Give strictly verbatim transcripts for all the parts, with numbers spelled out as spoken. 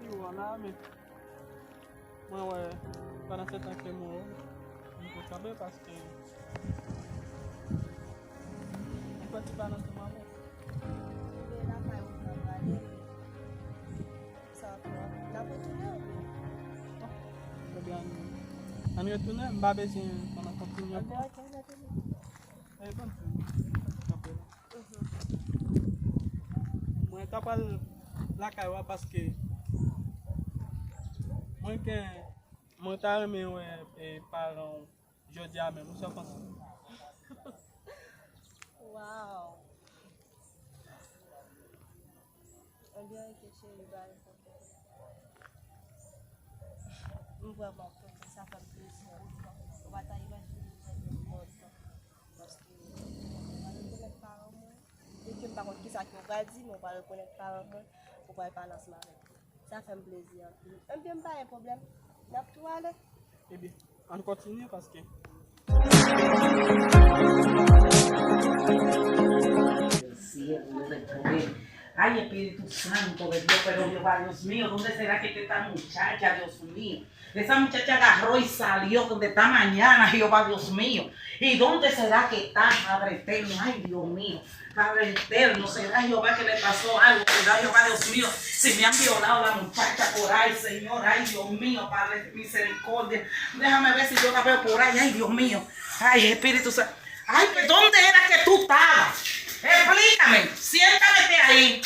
Yo, ann ale. Mwen wè, pandan se tan ke mwen wè, m pou kanpe paske m pati pandan se mwen wè. Ebyen, lakay ou nan prale, sa twò. N ap retounen oubyen? Ebyen, ann, ann retounen, m pa bezwen ann kontinye ankò. Ebyen, ok, n ap retounen. E, ban m fè kanpe la. Mwen ta pral lakay ou a paske mwen gen, mwen ta renmen wè, e, paran w jodi a menm. Ou sa panse? Wow! Ebyen, ok, cheri, bye. M vrèman kontan, sa fè m plezi. Ou pa ta imajine jan m kontan. Paske, ou pral rekonèt paran mwen. Byenke m pa konn kisa ke w pral di, men ou pral rekonèt paran mwen. Ou pral pale ansanm avèk yo. Sa fè m plezi anpil. Ebyen, m pa gen pwoblèm. N ap tou ale. Ebyen, ann kontinye paske. Ay, Espíritu Santo de Dios, pero Jehová, Dios mío, ¿dónde será que está esta muchacha, Dios mío? Esa muchacha agarró y salió con de esta mañana, Jehová, Dios mío. ¿Y dónde será que está, Padre eterno? Ay, Dios mío. Padre eterno, será Jehová que le pasó algo, será Jehová Dios mío, si me han violado la muchacha por ahí, Señor, ay Dios mío, Padre de misericordia, déjame ver si yo la veo por ahí, ay Dios mío, ay Espíritu Santo, ay, pues, ¿dónde era que tú estabas? Explícame, siéntate ahí.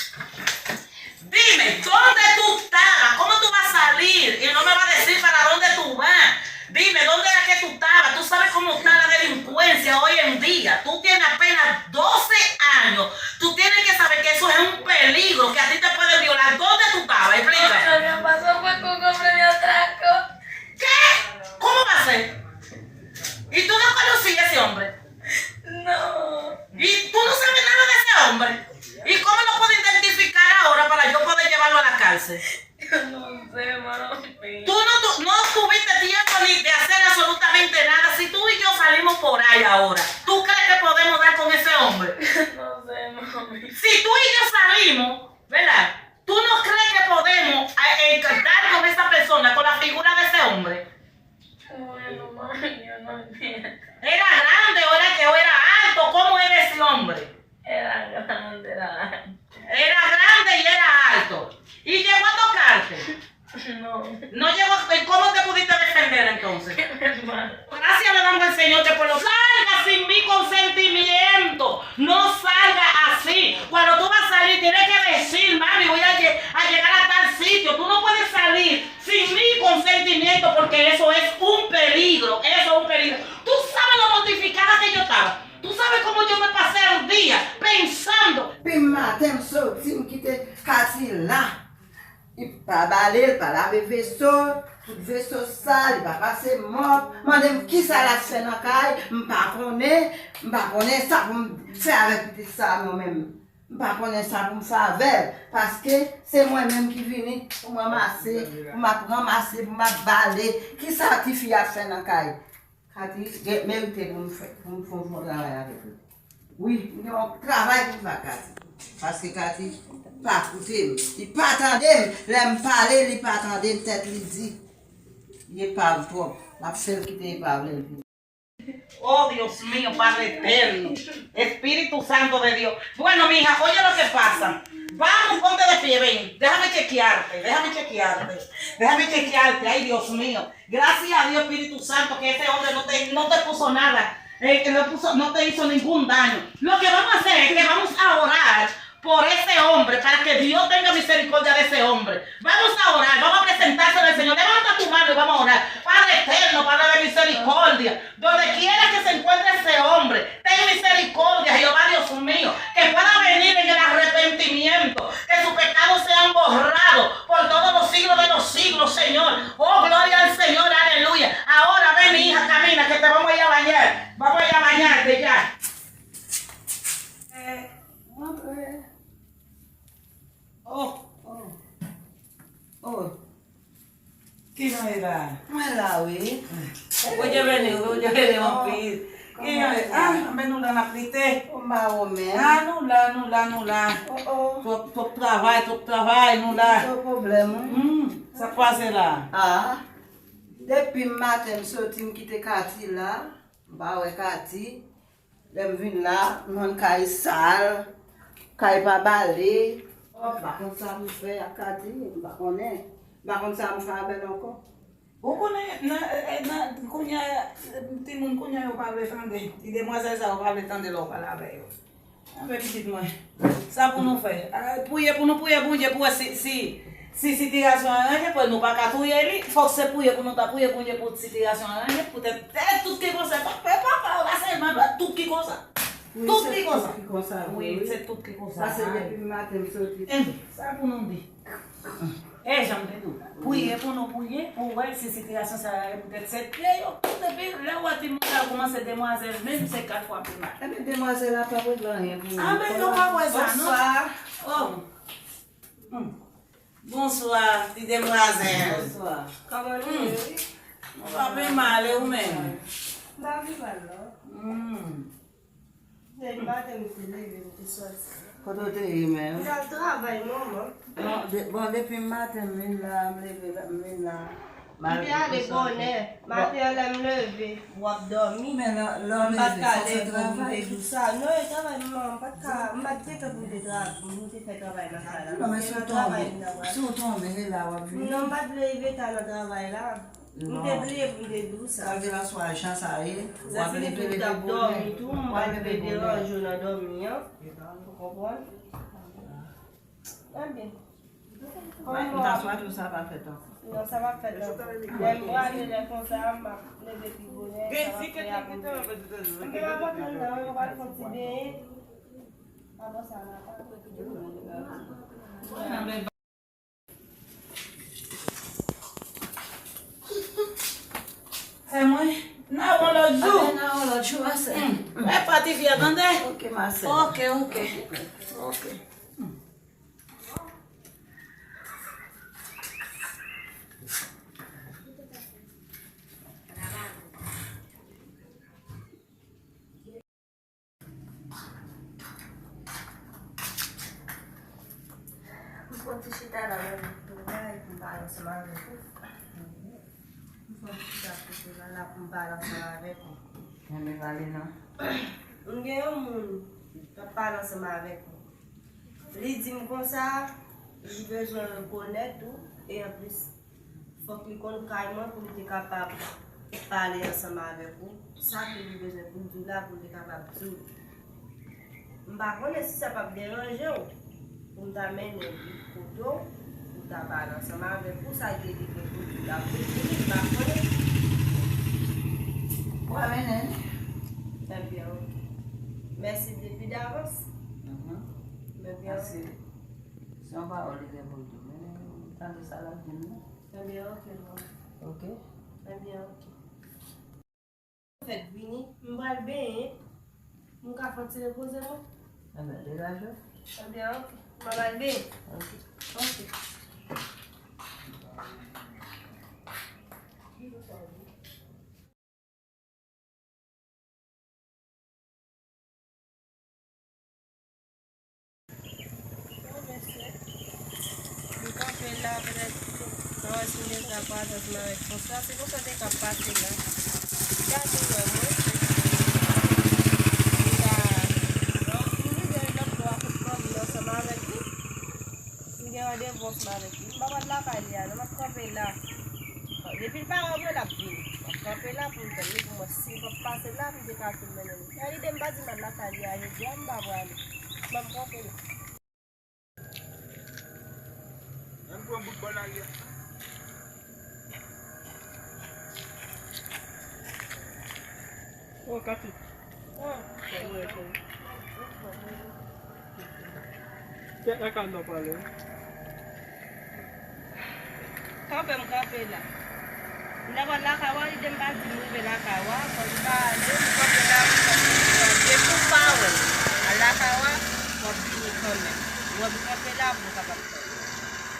Dime, ¿dónde tú estabas? ¿Cómo tú vas a salir y no me vas a decir para dónde tú vas? Dime, ¿dónde era que tú estabas? Tú sabes cómo está la delincuencia hoy en día. Tú tienes apenas doce años. Tú tienes que saber que eso es un peligro, que a ti te pueden violar. ¿Dónde tú estabas? Explica. Lo que pasó fue que un hombre me atracó. ¿Qué? ¿Cómo va a ser? ¿Y tú no conocías a ese hombre? No. ¿Y tú no sabes nada de ese hombre? ¿Y cómo lo puedo identificar ahora para yo poder llevarlo a la cárcel? No sé, mami. Tú no, tú no tuviste tiempo ni de hacer absolutamente nada. Si tú y yo salimos por ahí ahora, ¿tú crees que podemos dar con ese hombre? No sé, mami. Si tú y yo salimos, ¿verdad? ¿Tú no crees que podemos, eh, eh, dar con esa persona, con la figura de ese hombre? Bueno, mami, yo no entiendo. ¿Era grande o era que o era alto? ¿Cómo era ese hombre? Era grande, era alto. Era grande y era alto. ¿Y llegó a tocarte? No. No llegó. ¿Y cómo te pudiste defender entonces? Gracias le damos al Señor que por lo salga sin mi consentimiento. No salga así. Cuando tú vas a salir, tienes que decir, mami, voy a, lle- a llegar a tal sitio. Tú no puedes salir sin mi consentimiento porque eso es un peligro. Eso es un peligro. Tú sabes lo mortificada que yo estaba. Tú sabes cómo yo me pasé el día pensando. Depi maten m soti, m kite Katy la. Li pa bale, li pa lave veso, tout veso sal, li pa pase mòp. Mande m kisa l ap fè nan kay, m pa konnen, m pa konnen sa pou m fè avèk pitit sa mwen menm. M pa konnen sa pou m fè avè l, paske se mwen menm ki vini pou m ranmase, pou m ap ranmase, pou m ap bale. Kisa tifi a ap fè nan kay? Katy gen merite pou m fè, pou m fè yon bon travay avèk li. Wi, m gen yon travay pou m fè ak Katy. Paske Katy pa koute m. Li pa tande m. Lè m pale, li pa tande m. Tèt li di. Li epav twòp. L ap fè l kite epav li. Oh, Dios mío, Padre eterno, Espíritu Santo de Dios. Bueno, mija, oye lo que pasa. Vamos, ponte de pie, ven. Déjame chequearte, déjame chequearte. Déjame chequearte, ay, Dios mío. Gracias a Dios, Espíritu Santo, que ese hombre no te, no te puso nada, eh, que no puso, no te hizo ningún daño. Lo que vamos a hacer es que vamos a orar por ese hombre, para que Dios tenga misericordia de ese hombre. Vamos a orar, vamos a presentárselo al Señor. Levanta tu mano y vamos a orar. Padre eterno, Padre de misericordia, donde quiera que se encuentre ese hombre, ten misericordia, Jehová Dios mío, que pueda venir en el arrepentimiento, que sus pecados sean borrados por todos los siglos de los siglos, Señor. Oh, gloria al Señor, aleluya. Ahora ven, mi hija, camina, que te vamos a ir a bañar. Vamos a ir a bañarte ya. Eh, mwen pre. Oh, oh, oh. Kijan w ye la? Mwen la, wi. Bondye beni w, Bondye beni w anpil. Gen anyen, ah, men nou la n ap lite. Ou mawon men. Ah, nou la, nou la, nou la. Oh, oh. Twòp, twòp travay, twòp travay, nou la. Twòp pwoblèm, wi. Hmm, sa k pase la? Ah, depi maten m soti, m kite Kati la. M pa wè Kati. Lè m vin la, m jwenn kay sal, kay pa bale. Oh, m pa konn sa pou m fè ak Kati, m pa konnen. M pa konn sa m fè avè l ankò. Ou konnen, nan, eh, nan, kounye a, timoun kounye a yo pa vle tande. Ti demwazèl sa yo pa vle tande lè w pale avè yo. Anben, pitit mwen, sa pou nou fè? Ah, priye pou nou priye Bondye pou wè si, si, si sitiyasyon an ranje, pou nou pa ka touye li. Fòk se priye pou nou ta priye Bondye pou sitiyasyon an ranje. Poutèt, eh, tout ki konsa, pa, pa, pa, pa, pa sèlman, pa tout ki konsa. Tout ki konsa. Wi, se tout ki konsa. Pase depi maten m soti. Enben, sa pou nou di? E jan m te di w, priye pou nou priye, pou wè si sitiyasyon sa a, poutèt se pye yo. Depi lè w wè timoun sa a kòmanse demwazèl, menm se kat fwa pi mal. Enben, demwazèl la p ap regle anyen pou nou. Anben, nou pa wè sa, non? Bonswa. Oh. Hmm. Bonswa, ti demwazèl. Bonswa. Kòman nou ye, wi? Nou pa pi mal, e ou menm? M pa pi mal, non. Hmm. Depi maten m te leve, m te sòti. Kote w te ye menm? M t al travay, manman. Bon, de, bon, depi maten m vin la, m leve la, m vin la. M te ale bonè. Maten an, lè m leve, w ap dòmi. Men lè, lè w leve, fòk fè travay. M pa t ka leve pou m te di sa. Non, e travay, manman, m pa t ka, m pa t gen tan pou m te tra-, pou m te fè travay nan kay la. Non, men si w tonbe, si w tonbe, se la w ap vini. Non, m pa t vle rive ta nan travay la. M te bliye pou m te di w sa. Sa vle di aswè a jan sa ye, w ap leve, leve bonè, w ap leve bonè. Zanmi tou, m pa t vle deranje w nan dòmi an. Ou konprann? Ebyen. Kòman? M ta swete w sa pa fèt ankò. Non, sa p ap fèt ankò. Lè m prale lè konsa, m ap leve pi bonè, sa p ap fè ankò. M te pa kontan nan, mwen pral fè yon ti benyen. Apre sa, m ap Fè mwen. N a wè w lòt jou. Anben, n a wè w lòt jou, ma sè. Hmm. Fè pati fi a, tande? Ok, ma sè. Ok, ok. Ok. Hmm. M pran ti chita la nan travay pou m pale ansanm avèk ou. M pran ti chita kote la, la pou m pale ansanm avèk ou. Renmen pale non. M gen yon moun k ap pale ansanm avèk ou. Li di m konsa, li bezwen rekonèt ou, e anplis, fòk li konn kay mwen pou li te kapab pale ansanm avèk ou. Sa ke li bezwen pou l di w la, pou l te kapab di w. M pa konnen si sa p ap deranje w pou m ta mennen li kote w, pou l ta pale ansanm avèk ou, sa ke li gen pou l di w la, pou l di li, m pa konnen. W a mennen l. Ebyen, ok. Mèsi depi davans. Mhm. Ebyen, ok. Se yon pawòl li gen pou l di w, men ou tande sa l ap di m nan. Ebyen, ok, manman. Ok. Ebyen, ok. Fèk vini, m pral benyen. M ka fè yon ti repoze non. Ebyen, degaje w. Ebyen, ok. M pral benyen. Ok. Ok. Bon, mesye, m kanpe la, petèt, m pa wè si m gen dwa pale ansanm avèk konsa. Se konsa te ka pase la. Gade wè mwen. M ta, m rive lòt bò a fout kò m nan ansanm avèk li. M gen randevou ansanm avèk li. M pa pral lakay li a non, m ap kanpe la. Depi l pa wè mwen, l ap vini. M ap kanpe la pou m tann li, pou m wè si l p ap pase la, pou m te ka tou mennen li. Nan lide m pa di m al lakay li a jodi a, m pa prale. M ap kanpe la. Ann pran bout bò lari a. Oh, Kati. Ah. Kèt la ka nan pale. Kanpe m kanpe la. M ta pral lakay w a, lide m pa di m rive lakay w a, fò m pa ale, m kanpe la, m kanpe la. Depi w pa wè m al lakay w a, w ap vini kanmenm. W ap kanpe la pou w kapab tann.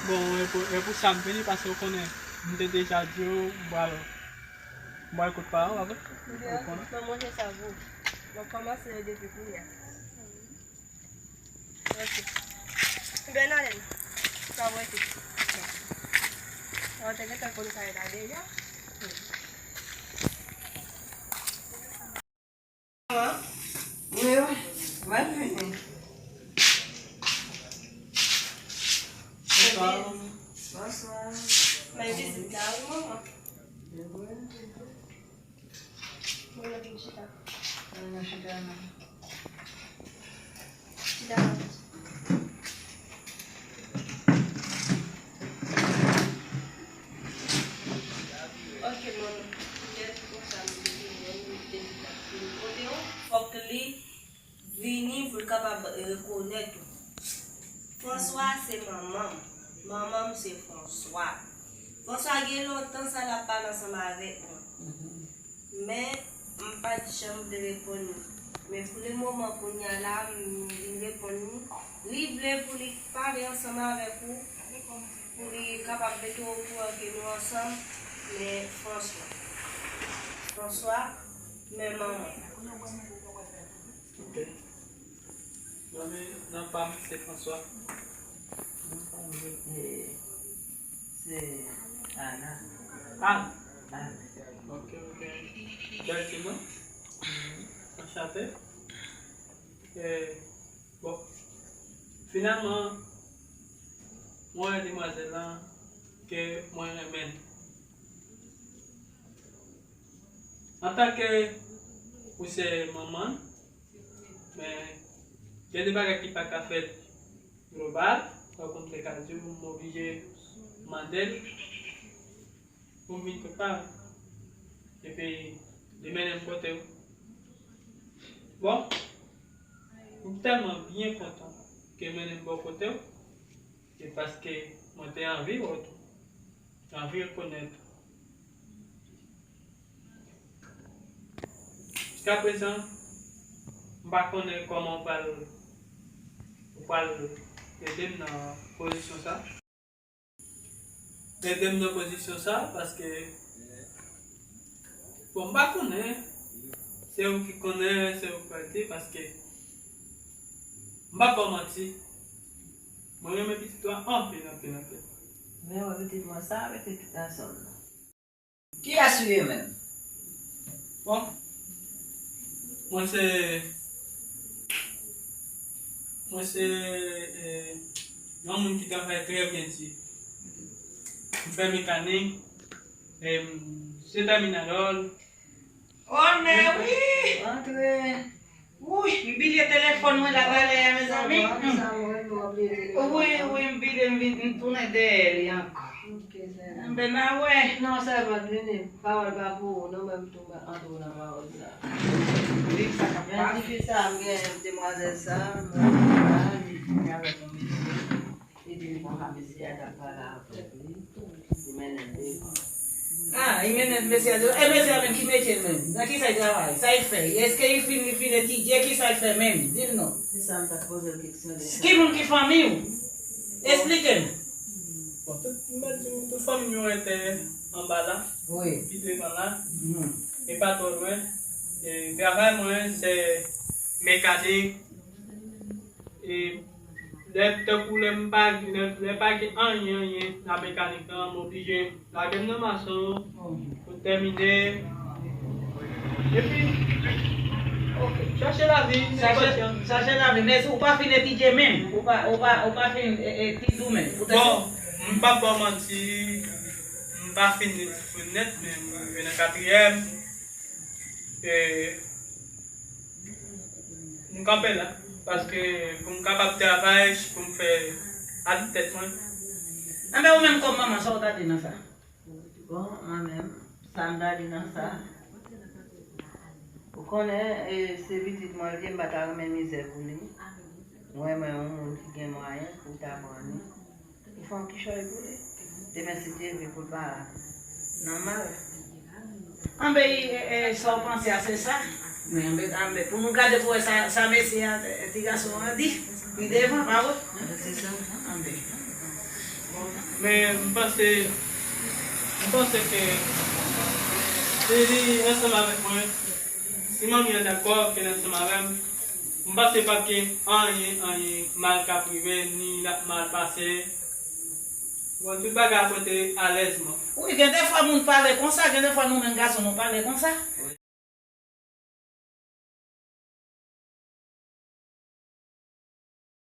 Bon, e pou, e pou sa m vini, paske w konnen, m te deja di w, m pral Mwen kout pa an, w ap reponn. Mwen montre sa pou ou. Mwen kòmanse yo depi kounye a. Ok. Bènalen, sa w ete. Sa w te gentan konn sa e la deja. Wi, wi. Mwen vini. Bonswa. Bonswa. Mwen vizit la, wi, manman. Mwen vin chita. Mwen chita la. Chita la. Ok, manman. Lè konsa m te vin, m te di l ap vin kote w. Fòk li vini pou l kapab rekonèt ou. François se manman m. Manman m se François. François gen lontan sa l ap pale ansanm avèk mwen. Men, m pa t janm vle reponn li. Men pou le moman, kounye a la, m vin reponn li. Li vle pou li pale ansanm avèk ou, pou li kapab mete w okouran ke nou ansanm, men François. François, men manman. Ok. Non, men non pa m, se François. Non pa m, se, se Ana. Ana? Ana. Ok, ok. Bèl ti non. Anchante. E, bon, finalman, mwen wè demwazèl lan ke mwen renmen l. Antanke ou se manman l, men gen de bagay ki pa ka fèt global, tankou m te ka di w, m oblije mande l pou m vin kote pa m. Epi, li mennen m kote w. Bon, m tèlman byen kontan ke l mennen m bò kote w, se paske mwen te anvi wè w tou. Anvi rekonèt. Jiskaprezan, m pa konnen kòman w pral, w pral ede m nan pozisyon sa. Ede m nan pozisyon sa, paske, bon, m pa konnen, se ou ki konnen, se ou ki pral di, paske, m pa ba w manti, mwen renmen pitit ou a anpil, anpil, anpil. Men wè pitit mwen sa, pitit gason m nan. Kiyès ou ye menm? Bon, mwen se, mwen se, eh, yon moun ki travay trè byen di. M fè mekanik, eh, m se tèminadòl. Oh, men wi! Antre. Wouy, m bliye telefòn mwen la talè a, mezanmi. Wi, wi, m bliye, m vin, m tounen dèyè li ankò. M pena wè. Non, sèlman vini. Pawòl pa pou ou, non, men m tou antre nan pawòl sa. Wi, sa k ap pase. Men tifi sa, m gen demwazèl sa, mwen, li vini avèk yon mesye. Li di l konsa mesye a t ap pale avèk li, li mennen l devan. Ah, li mennen mesye a devan. E mesye a menm ki mete l menm? Nan kisa li travay? Sa li fè? Èske li fin, li fin etidye? Kisa li fè menm? Di m non. Se sa m t ap poze l kesyon deja. Ki moun ki fanmi w? Esplike m. Bon, tout, m pa di w, tout fanmi m yo rete anba la. Wi. Pi devan la. Mhm. E pa twò lwen. E travay mwen, se mekanik. E lè, tankou lè m pa, lè, lè pa gen anyen, anyen nan mekanik lan, m oblije lage m nan mason pou tèmine. Epi, ok, chache lavi, chache, chache lavi, men ou pa fin etidye menm, ou pa, ou pa, ou pa fin, e, e, etid ou menm. Bon, m p ap ba w manti, m pa fin etid mwen nèt, men m rive nan katriyèm. E, m kanpe la, paske pou m kapab travay, pou m fè atik tèt mwen. Anben, ou menm kòm manman, sa w ta di nan sa? Bon, mwen menm, sa m ta di nan sa? Ou konnen, e, se pitit mwen l ye, m pa ta renmen mizè pou li. Mwen, mwen, yon moun ki gen mwayen pou ta pran li. Li fè yon kichòy pou li. Demen, si Dye vle, pou l pa nan mal. Anben, e, e, sa w panse a, se sa? Men, anben, anben, pou nou gade pou wè sa, sa mesye a, e, ti gason an di. Pi devan, pa vre? Se sa. Anben. Men, m panse, m panse ke Li ansanm avèk mwen. Si manmi an dakò ke l ansanm avè m, m panse p ap gen anyen, anyen mal k ap rive, ni l ap mal pase. Bon, tout bagay ap rete alèzman. Wi, gen de fwa moun pale konsa, gen de fwa nou menm gason nou pale konsa.